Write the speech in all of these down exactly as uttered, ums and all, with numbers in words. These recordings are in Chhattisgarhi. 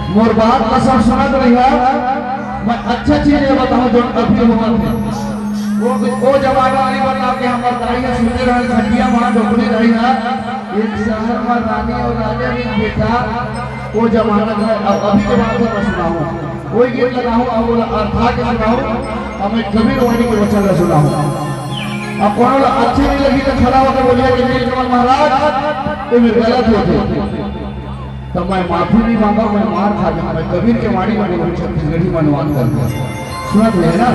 मोर बात ला सब सुनत रहिहा। मैं अच्छा चीज ये बताहूँ, जो अभी होवत हे। वो, वो जमाना वाली बताओ कि हमर दाई ह सुते रहन खटिया मा, डोकरी दाई ह, एक शहर मा रानी अउ राजा के बेटा, वो जमाना का। अब अभी के बात ला मैं सुनाहूँ, वही गीत लगाहूँ, अब ओला अर्था के सुनाहूँ, अब मैं कबीर वाणी के वचन ला सुनाहूँ। अब कोनो ला अच्छे नहीं लगी तो खड़ा होकर बोलिए कि नीलकमल महाराज, ये मेरे गलत होते। तो मैं माफी नहीं मांगा, मैं मार खा गया। मैं कबीर के वाणी में बोलूं, छत्तीसगढ़ी में अनुवाद कर दिया। सुनत रहे ना?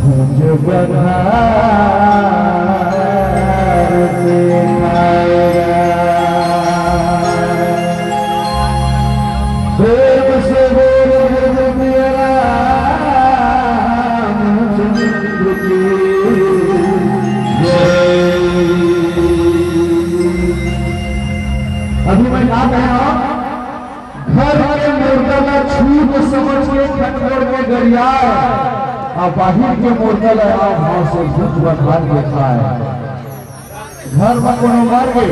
भुज बघार से खाएगा। प्रेम से बोल जय रामचंद्र की जय। अभी मैं गा रहा हूँ। घर के मुर्दा ला छूत समझ के खनकोर के गरियाए, आ बाहिर के मुर्दा ला आव भाव से भूत बघार के खाए। घर में कोनो मर गे,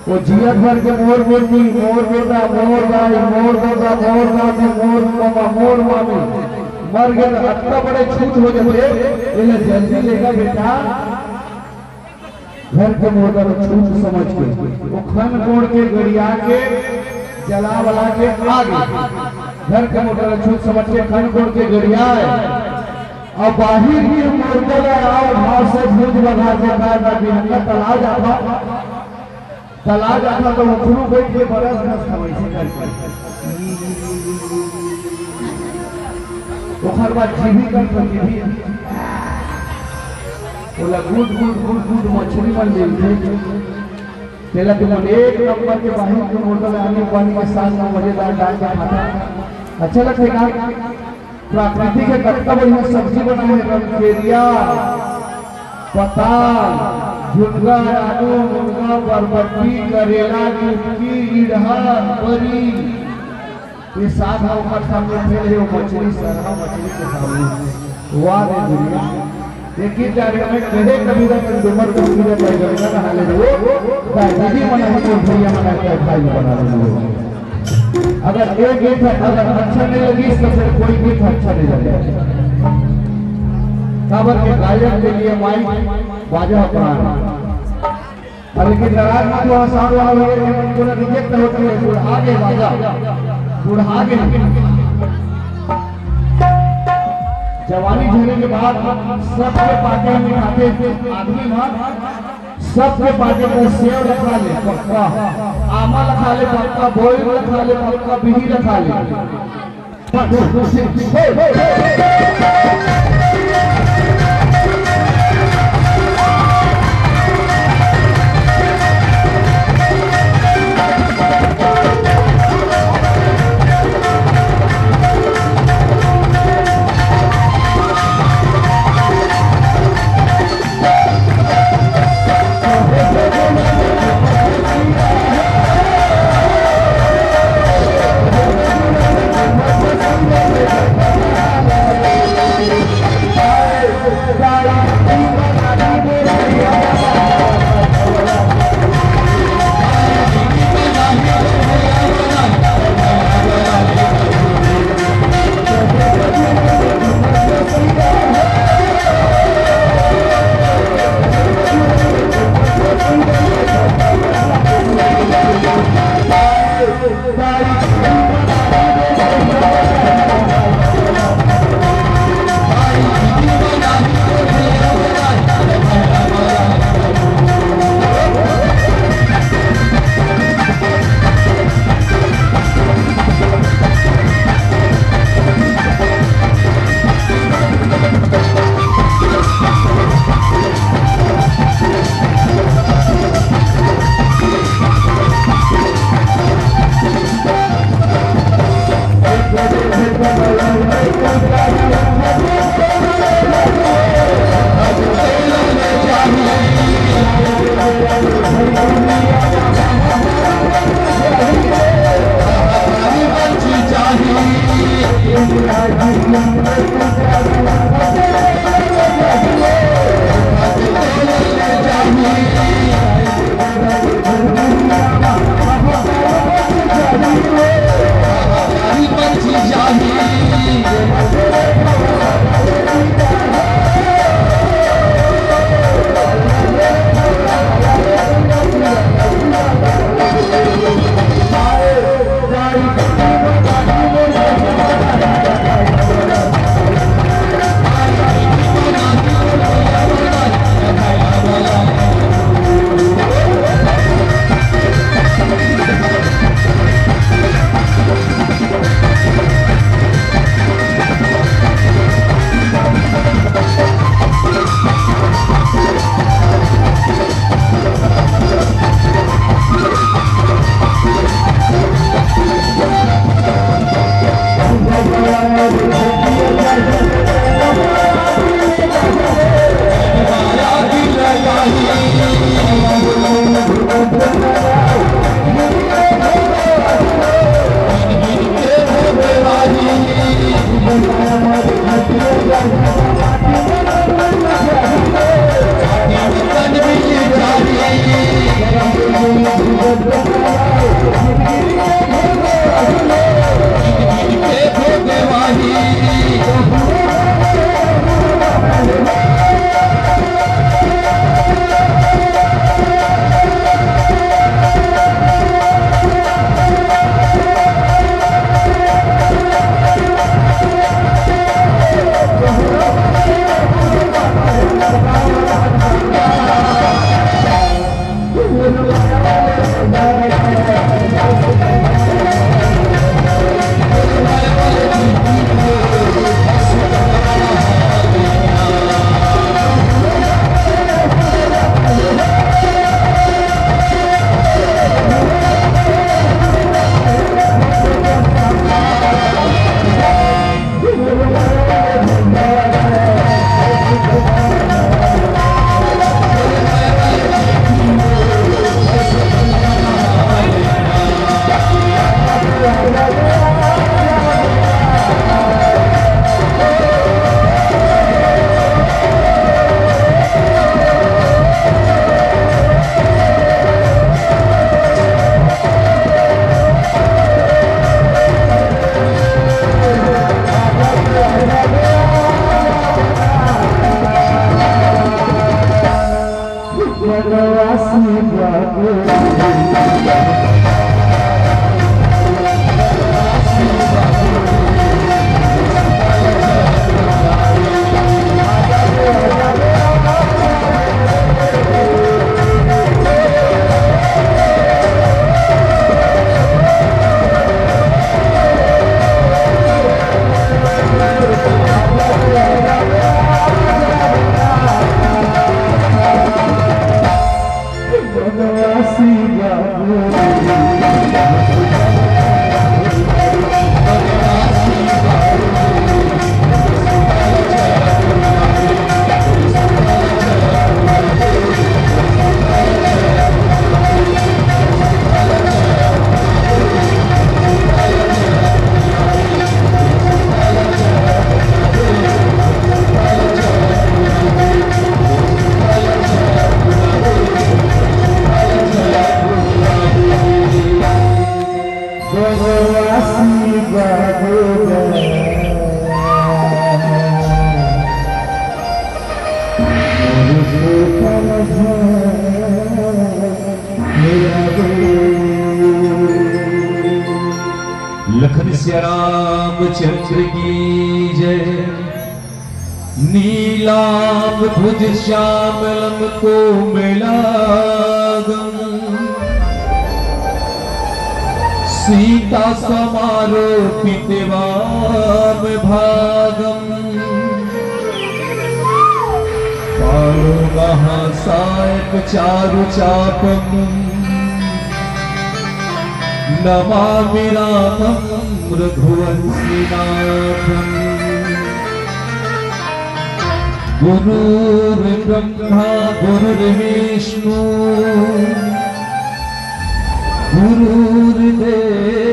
वो जियत भर के मोर बेटी, मोर बेटा, मोर दाई, मोर दादा, मोर दादी, मोर ममा, मोर मामी मर गे तो अतना बड़े छूत हो जाथे। एला जल्दी लेगा बेटा, घर के मोटर छूत समझ के वो खन कोड़ के गरिया के जला वला के आ गे। घर के मोटर छूत समझ के खन कोड़ के गरिया है। अब बाहिर के मोटर आव भाव से भूत बघार के कारण ना बिहंगा तला जाता, तला जाता तो उखरू बैठ के बरस बरस था वैसे करके। ओखर बाद जीभी कर तो जीभी। ओला गुद गुद गुद गुद मछली मन मिलथे। तेला तुमन एक नंबर के बाहिर के होटल आनी पानी के साथ में मजेदार डाल के खाता। अच्छा लगथे का? प्राकृतिक के कतका बढ़िया सब्जी बनाए हे, रमकेरिया, पताल, झुनगा, आलू, मुनगा, बरबट्टी, करेला, चुटकी, इड़हर, बरी। ये साग ह ओकर सामने फेल हे, वो मछली, सरहा मछली के सामने। वाह रे दुनिया। एक ही जाने में कहे कबीरा, कंडूमर को पीरे पर गंगा नहा ले वो, दादी जी मना ही तो भैया मना के भाई बना ले वो। अगर एक गीत है, अगर अच्छा नहीं लगी, तो फिर कोई गीत अच्छा नहीं लगेगा। काबर के गायक के लिए माइक बाजा प्राण। अब लेकिन नाराज मत हुआ, साउंड वाला भैया, ये मन पूरा रिजेक्ट होती है, बुढ़ा के बाजा, बुढ़ा के। जवानी झरे के बाद सबके पाके हम खाते आदमी ना, सबके पाके में सेव रखा ले पक्का, आमा रखा ले पक्का, बोइर रखा ले पक्का, बिही रखा ले। लखन सिया रामचंद्र की जय। नीलांबुज श्यामलं कोमलांगं सीता समारोपित वाम भागं। बाणो महासायक चारु चापं नमामि रामं रघुवंशिनाथं। गुरुर्ब्रह्मा गुरुर्विष्णु गुरुर्देव